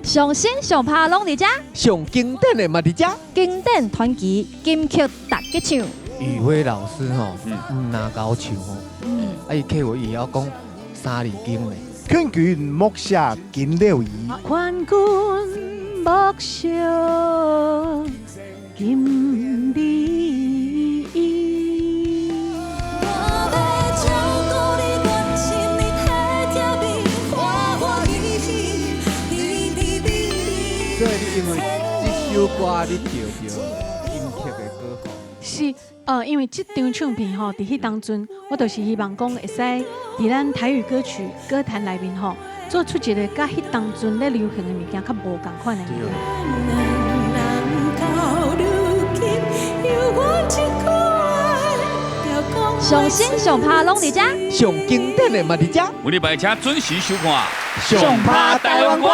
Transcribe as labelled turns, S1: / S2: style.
S1: 上新上拍攏佇遮，
S2: 上經典的嘛佇遮。
S1: 經典傳奇金曲大家唱。
S2: 宇輝老師吼，毋若𠢕唱吼，啊伊客戶伊會曉講三字經咧。
S3: 勸君莫寫金柳魚。
S4: 勸君莫惜金縷衣。
S5: 我欲照顧你，關心你，體貼你，歡歡喜喜，甜甜蜜蜜。
S2: 所以你因為這首歌你得著金曲的歌后。
S4: 是，因為這張唱片吼，佇彼當陣，我就是希望講會使佇咱台語歌曲歌壇內面吼，做出一個佮彼當陣咧流行的物件較無仝款的物件。
S5: 到如今，猶原這句愛，
S1: 上新上拍攏佇遮，
S2: 上經典的嘛佇遮。
S6: 每禮拜請準時收看
S3: 上拍台灣歌。